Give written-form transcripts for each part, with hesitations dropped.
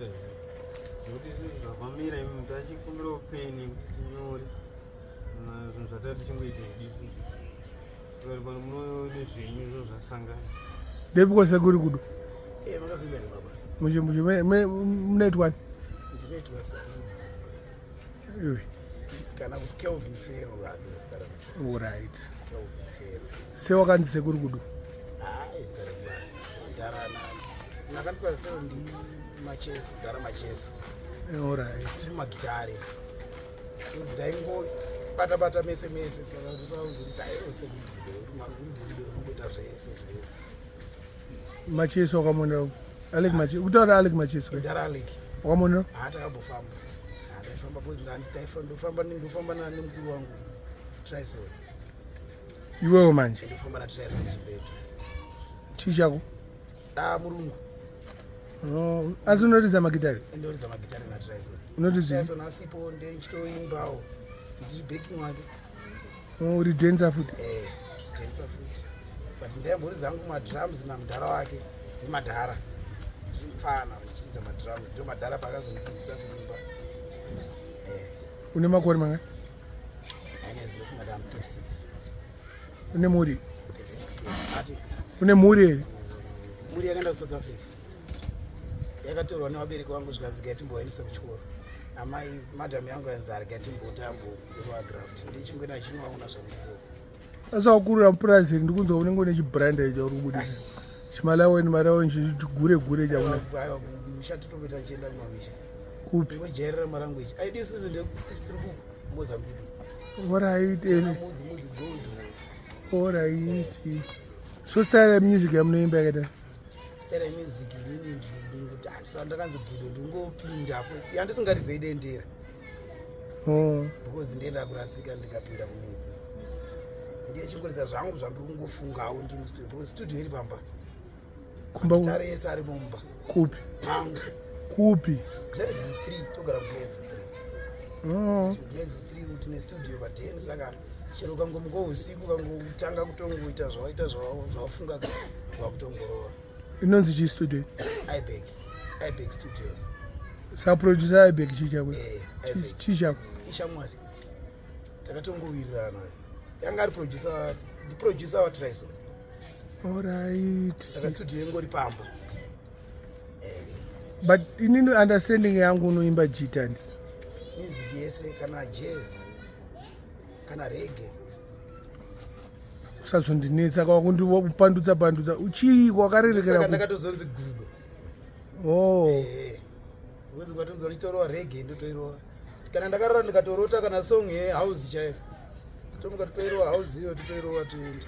zvamunoita izvi zvekuti isusu zvavamira imi tachikumbirawo peni kuti tinyore zvinhu zvatava tichingoita hedu isusu tikati pano muno nezvenyu zvo zvasangana. Ndepiko sekuri kudo? Eh, makasembera baba. Mushe mushe munoitwa Ndinoitwa sekuru. Iwe. Kana kuti Kelvin Fero zita rangu. Alright. Kelvin Fero. Se wakanzi sekuri kudo? Ah, zita rekubasa. Dharana. Ndakandikwa zita ndi Macheso, Dhara Macheso. Alright. Tiri magitare. Ndaingobata bata mese mese saka ndosakuzoti aiwa sekuru gudo uri gudo unongoita zvese zvese. Macheso wakamonera Alec Macheso kutaura Alec Macheso Dhara Alec. Wakamonera? Ah, takambofamba. Ah, taifamba because ndofamba ndofamba nemukuru wangu Trison. Iwewe manje? Ndofamba na Trison Chimbetu. Chii chako? Ah, murungu. Oh, asi unoridza magitare? Ndoridza magitare na Trison. Unoridza? Trison asipo ndichitoimbawo. Ndiri backing wake. Oh, uri dancer futi? Eh, dancer futi. But ndaimboridza hangu madrums namudhara wake nemadhara. Ndiri mupfana ndichiridza madrums ndio madhara paakazondidzidzisa kuimba. Eh. Une makore mangani? Ane zinofunga ndam 36. Une mhuri? 36 years. Ati une mhuri here? Mhuri yakaenda kuSouth Africa. Yakatorwa nevabereki vangu zvikanzi gatimbovaendesa kuchikoro. Amai madam yangu yanzi arega timbotambo graft ndichingoenda chinovaona zvamuko. Asi wakurira mupurazi here ndikunzwa unenge une chibranda icho uri kubudisa. Chimalaweni malaweni chigure gure chauna. Aiwa misha totomboita tichienda kumamisha. Kupi? Ngojairira malanguage. Aidi isusu ndekustiri ku Mozambique. Alright. Mudzi mudzi gold. Alright. So style yemusic yamunoimba yakaita? Style yemusic inini ndinoti handisa ndakanzi gudo ndingopindapo yandisingarizei dendera. Oh. Because ndenda kurasika ndikapinda kumidzi. Ndiye chingoridza zvangu zvandiri kungofungawo ndiri mustudio because studio iri pamba. Kumba Magitare ese ari mumba. Kupi? Mangu. Kupi? Glenview 3 togara kuGlenview 3. Oh. Glenview 3 tine studio padeni saka chero ukangomuka usiku ukangotanga kutongoita zvawaita zvawafunga wakutongorova. Inonzi chii studio? Ibek. Ibek Studios. Saka producer Ibek chii chako? Eh, Ibek. Chii chako? Ishamwari. Takatongowirirana. Yanga ari producer, ndi producer wa Trison. Alright. Saka studio ingori pamba. Eh. But inini understanding yangu unoimba jitani. Music yese kana jazz kana reggae. Usazondinetsa kwakundipandutsa pandutsa. Uchii wakarerekera. Saka ndakatozonzi gudo. Oh. Eh. Because kwatonzwa ndichitorowa reggae ndotoirowa. Kana ndakarara ndikatorota kana song ye house chaiyo. Tomuka totoirowa house iyo totoirowa toenda.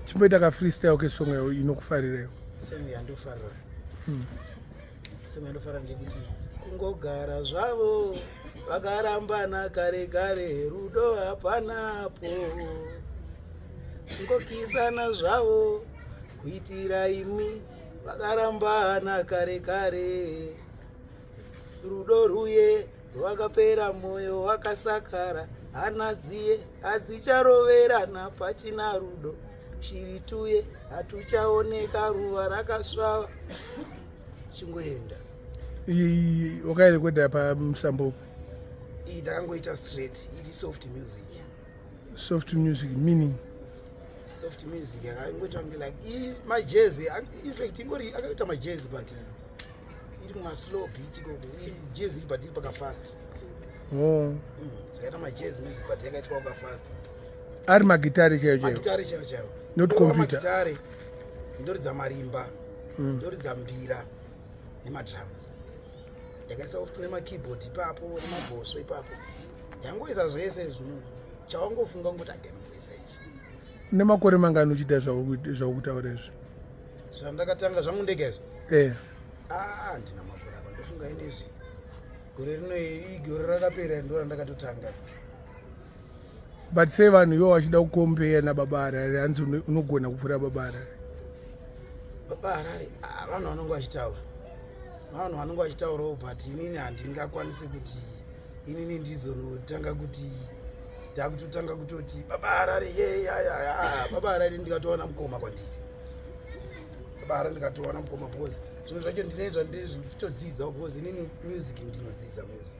Chimboita ka freestyle ke song yayo inokufarira iyo. Song yandofarira. Song yandofarira ndekuti kungogara zvavo vakarambana kare kare rudo hapanapo. Kungokisana zvavo kuitira imi vakarambana kare kare. Rudo ruye rwakapera moyo wakasakara hana dziye hadzicharoverana pachina rudo shiri tuye hatuchaoneka ruva rakasvava chingoenda. Iyi wakairekodha pamusambo? Iyi ndakangoita straight, iri soft music. Soft music meaning? Soft music yakangoita kunge like majazz, in fact ingori akaita majazz but iri kumaslow beat ikoko, iri jazz iri but iri pakafast. Oh. Zvakaita majazz music but yakaitwa pakafast. Ari magitare chaiyo chaiyo? Magitare chaiyo chaiyo. Not computer. Magitare, ndoridza marimba, ndoridza mbira nemadrums. Ndakaisa futi nemakeyboard ipapo nemabhosvo ipapo. Yangoisa zvese zvino chawangofunga kungoti agamboisa ichi. Nemakore mangani uchiita zvaukutaura izvi? Zvandakatanga zvangu ndega izvo? Eh. Ah, ndina makore apa ndofunga inezvi. Gore rino iri gore rakapera ndo randakatotanga. But sei vanhu ivo vachida kukompeya naBaba Harare hanzi unogona kupfuura Baba Harare? Baba Harare vanhu vanonge vachitaura. Vanhu vanonge vachitaurawo but inini handingakwanisi kuti inini ndizonotanga kuti takutotanga kutoti Baba Harare ye ya ya ya Baba Harare ndikatowana mukoma kwandiri. Baba Harare ndikatowana mukoma because Zvimwe zvacho ndine zvanditodzidzawo because inini music ndinodzidza music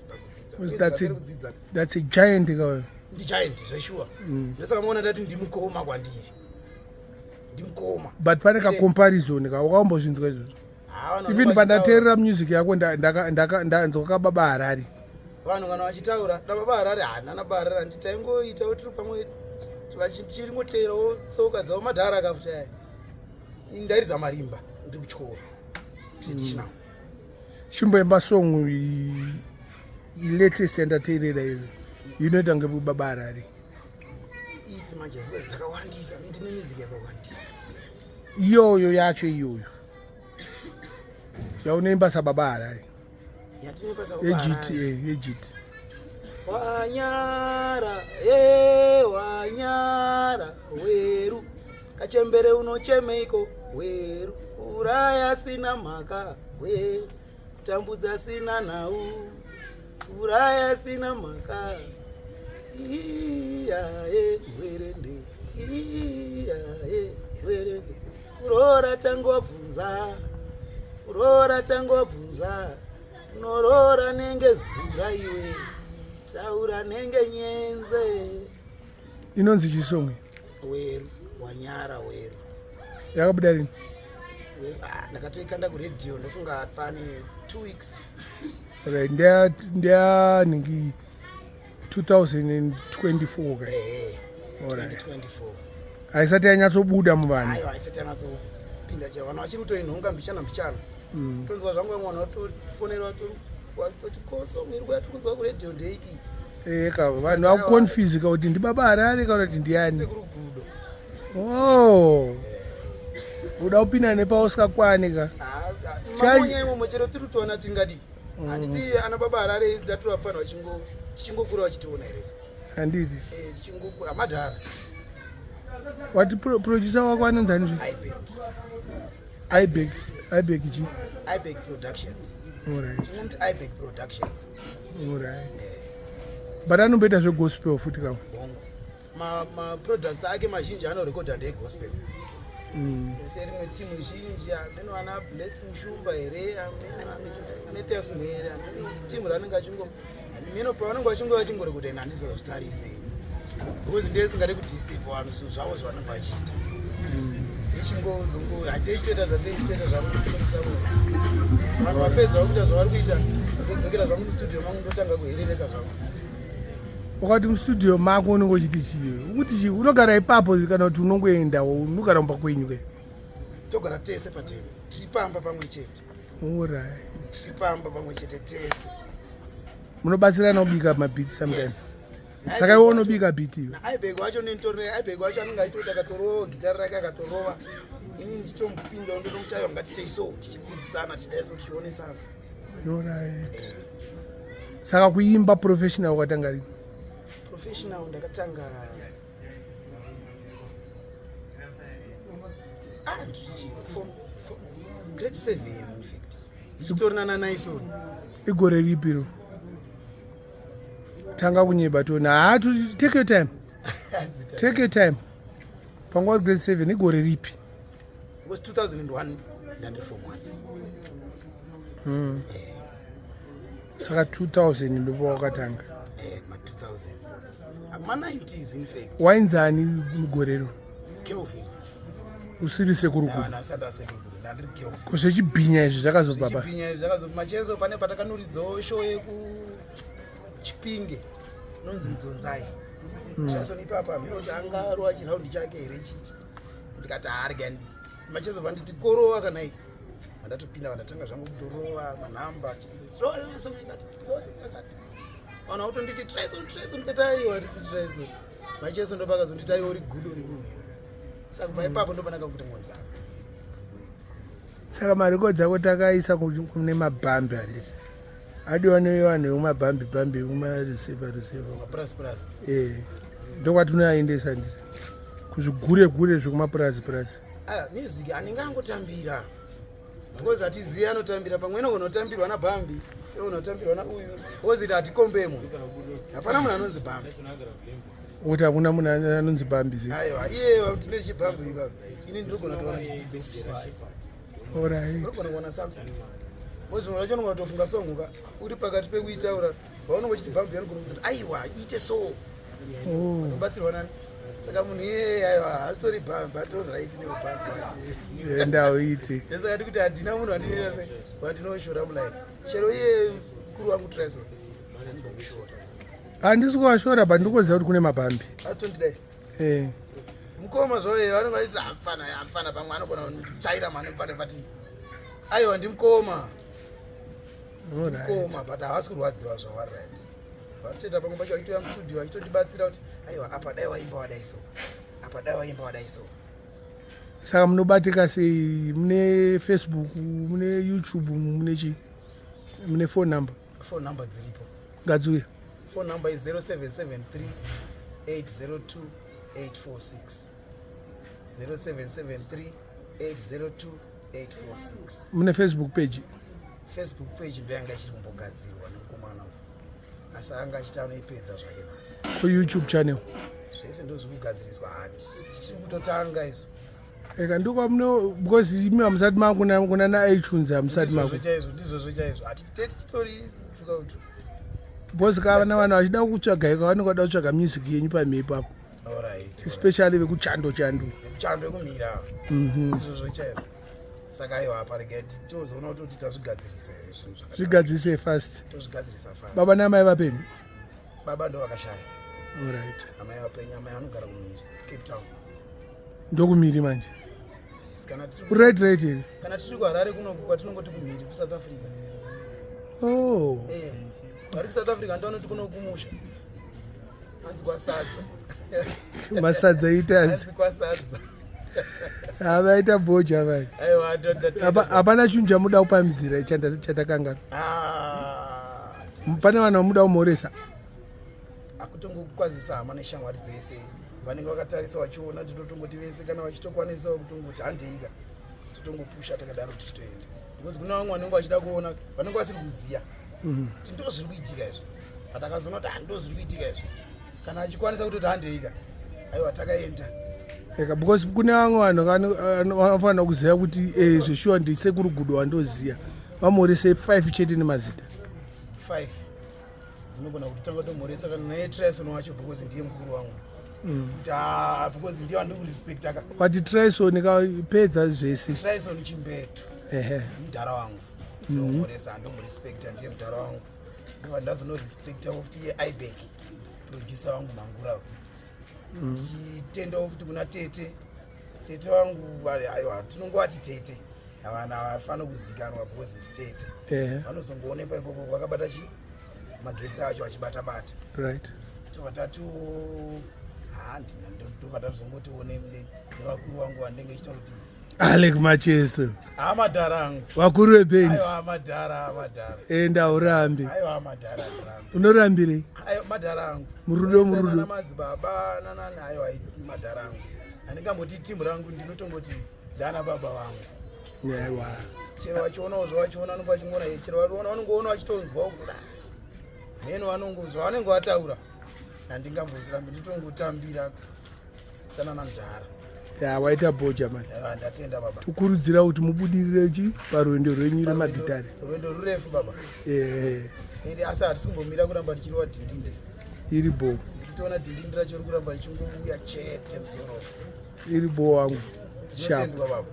pakudzidza. That's a giant kayo. Ndi giant zveshuwa. Ndosaka maona ndati ndimukoma kwandiri. Ndimukoma. But pane ka comparison ka wakambozvinzwa izvozvo. Even pandateerera music yako ndanzwa kababa Harare. Vanhu kana vachitaura nababa Harare hana nababa Harare handiti taingoitawo tiri pamwe tichingoteerawo tsoka dzavo madhara akafuta aya. Ndairidza marimba ndiri kuchikoro traditional. Chimboimba song latest yandateerera iyo inoita kunge baba Harare. Ipi manje dzakawandisa ndine music yakawandisa. Iyoyo yacho iyoyo yaunoimba sababa Harare. Yejiti yejiti. Wanyara e wanyara weru kachembere unochemeiko weru uraya sina mhaka weru tambudza sina nhau uraya sina mhaka iyae mwerende iyae mwerende kuroora tangobvunza kuroora tangobvunza unoroora nenge zura iwe taura nenge nyenze. Inonzi chisonge weru wanyara weru yakabuda rini? Ndakatoikanda kuredhiyo ndofunga pane 2 weeks. Right, ndeyanhingi 2024 ka? Ehe, 2024. Haisati yanyatsobuda muvanhu. Aiwa, haisati yanyatsopinda chero vanhu vachiri kutoinhonga mbichana mbichana. Tonzwa zvangu vamwe vanhu vatofonera vatoti koso miri yatiri kunzwa kuredhiyo ndeipi? Eka vanhu vakuconfuse ka kuti ndibaba Harare kana kuti ndiani? Sekuru Gudo. Oh. Uda kupinda nepausingakwane ka. Mamonya imomo chero tiri kutoona tingadii. Handiti ana baba Harare ndatovapfanha tichingokura vachitiona here? Handiti. Tichingokura madhara. Wati producer wako anonzi ani zve? Ibeg. Ibeg. Ibeg chi? Ibeg Productions. Alright. Tinoti Ibeg Productions. Alright. But anomboita zvegospel futi kawo. Bongo. Ma products ake mazhinji anorekodha ndeegospel. Ese rimwe timu zhinji amene vana Bless Mushumba here, amene Mathias Mhere, amene timu raanenge achingo mino pavanenge vachingo vachingorekodha ini handizozvitarise because ndiye singade kudisturb vanhu zvinhu zvavo zvavanenge vachiita. Ndichingozongo handeichitoita zvandeichitoita zvangu vanhu vapedza vakuita zvavari kuita ndodzokera zvangu mustudio mangu ndotanga kuherereka zvangu. Wakati mustudio mako unenge uchiti chii? Ukuti chii? Unogara ipapo kana kuti unongoendawo unogara mumba kwenyu ke? Togara tese pateni tiri pamba pamwe chete. Alright. Tiri pamba pamwe chete tese. Munobatsirana kubika mabeats sometimes? Yes. Saka iwe unobika beat iwe? Ibeg wacho nenitori Ibeg wacho anenge achitoti akatorova gitari rake akatorova ini ndichomupinda ndotomuti ngatitei so tichidzidzisana tidai so tichionesana. Alright. Saka kuimba professional wakatanga rini? Professional ndakatanga grade 7 in fact. Ndichitori nana Naison. Igore ripi ro? Tanga kunyeba tona. Ha, take your time. Take your time. Panguva grade 7 igore ripi? It was 2001 ndandiri form 1. Saka 2000 ndipo wakatanga. Ma 2000. Ma 90s in fact. Wainzani mugorero? Kelvin. Usiri sekuru Gudo. Ndasati asekuru Gudo, ndandiri Kelvin. Ko zvechibhinya izvi zvakazobva pa? Zvechibhinya izvi zvakazobva macheso pane patakanuridzawo show yeku Chipinge inonzi Mudzonzai. Jason ipapa hameno kuti angarova chiraundi chake here chichi. Ndikati harya macheso vanditi korova kana iyi. Vandatopinda vandatanga zvangu kutorova manhamba akati. Vanhu vakutonditi Tryson Tryson ndikati aiwa risi Tryson. Macheso ndopakazonditi aiwa uri gudo remunhu. Saka kubva ipapo ndopanaka kuti ngonza. Saka marekodzi ako takaisa kune mabhambi handiti? Adiwa nevanhu vekumabhambi bhambi vekumareceiver receiver. Mapurasi purasi. Ndokwatinoaendesa handiti? Kuzvigure gure zvekumapurasi purasi. Music anenge angotambira. Because hatizivi anotambira pamwe inogona kutambirwa nabhambi, inogona kutambirwa nauyu. Because iti hatikombemo. Hapana munhu anonzi bhambi. Kuti hakuna munhu anonzi bhambi zi. Aiwa, iye tine chibhambi ipapo. Ini ndinogona kutowana chidzidzo. Unogona kuwana something. Because zvimwe zvacho unogona kutofunga song ka uri pakati pekuitaura vaunenge uchiti bhambi yanogona kuti aiwa ite so. Oh. Unobatsirwa nani? Saka munhu iyeye aiwa haasitori bhambi atori right neubhambi wake. Enda uite. Ndosaka ndikuti handina munhu wandinoita sei wandinoshora mulife. Chero iye mukuru wangu Tryson handimbomushora. Handisi kuvashora but ndikoziva kuti kune mabhambi. Atondidai. Eh. Mukoma zvavo eh, vanenge vachiti amfana ah, amfana pamwe anogona kutsvaira mhani mfana but aiwa ndimukoma. Mukoma but havasi kurwadziwa zvavari right. Vatoita pamwe pacho vachitouya mustudio vachitotibatsira kuti aiwa apa dai waimba wadai so. Apa dai waimba wadai so. Saka munobatika sei mune Facebook, mune YouTube, mune chi? Mune phone number? Phone number dziripo. Ngadziuya. Phone number is 0773 802 846. 0773 802 846. Mune Facebook page? Facebook page ndoyanga ichiri kumbogadzirwa nemukomana uyu. Asi anga achiti anoipedza zvake nhasi. Ku YouTube channel. Zvese ndozvikugadziriswa hati. Tichiri kutotanga izvo. Eka ndokwamuno because imi hamusati makuna kuna na iTunes hamusati maku. Chaizvo ndizvozvo chaizvo. Hatiteti titori tuka kuti. Because kana vanhu vachida kutsvaga ika vanenge vada kutsvaga music yenyu pamhepo apo. Alright. Especially vekuchando chando. Vekuchando vekumira. Mhm. Ndizvozvo chaizvo. Saka aiwa apa regai tozoona kuti tazvigadzirisa here zvinhu zvakadaro. Zvigadzirise fast. Tozvigadzirisa fast. Baba namai vapenyu. Baba ndo vakashaya. Alright. Amai vapenyu amai vanogara kumiri Cape Town. Ndokumiri manje. Right right here. Kana tiri kuHarare kuno kwatinongoti kumhiri kuSouth Africa. Oh. Eh. Vari kuSouth Africa ndoanoti kuno kumusha. Hanzi kwasadza. Masadza eaters. Hanzi kwasadza. Havaita bhoja vai. Aiwa Hapana chinhu chamuda kupamhidzira chatakanganwa. Ah. Pane vanhu vamuda kumhoresa. Akutongokwazisa hama neshamwari dzese vanenge vakatarisa vachiona tinotongoti vese kana vachitokwanisawo kutongoti handeika totongopusha takadaro tichitoenda because kune vamwe vanenge vachida kuona vanenge vasiri kuziya kuti ndo zviri kuitika izvi but akazoona kuti ndo zviri kuitika izvi kana achikwanisa kutoti handeika aiwa takaenda Eka because kune vamwe vanhu vanofanira kuziva kuti eh, zveshuwa ndisekuru gudo wandoziya vamhoresei 5 chete nemazita 5 dzinogona kutotanga tomhoresa kana naye Tryson wacho because ndiye mukuru wangu kuti ah, because ndiye wandikurespecta ka wati Tryson kapedza zvese Tryson Chimbetu ehe mudhara wangu ndomhoresa ndomurespecta ndiye mudhara wangu ndobva ndazonorespecta futi iye ibek producer wangu mangura ndichitendawo futi kuna tete tete vangu aiwa tinongovati tete havana havafani kuzikanwa because nditete vanozongoonekwa ikoko vakabata chi magetsi acho vachibata bata right tobva tati ndobva tatozongotiwo nevakuru vangu vandenge ichita kuti Alec Macheso amadhara angu vakuru vebendi aiwa amadhara amadhara enda urambe aiwa amadhara andirambe unorambirei aiwa madhara angu Murudo, murudo. Nana madzibaba nanani aiwa madhara angu handingamboti timu rangu ndinotongoti ndana baba vangu aiwa chero vachionawo zvavachiona vanonge vachingoona chero vaona vanongoona vachitonzwa kuti mheno vanongozwa vanenge vataura handingambozvirambi nditongotambira sanana mudhara ya waita bhoja mani aiwa ndatenda baba tokurudzira kuti mubudirire chi parwendo rwenyu remagitare rwendo rurefu baba Eh, ende asi hatisi kumbomira kuramba tichirova dhindindi iri bo tichitoona dhindindi racho riri kuramba richingouya chete musoro iri bo wangu sharp tinotendwa baba.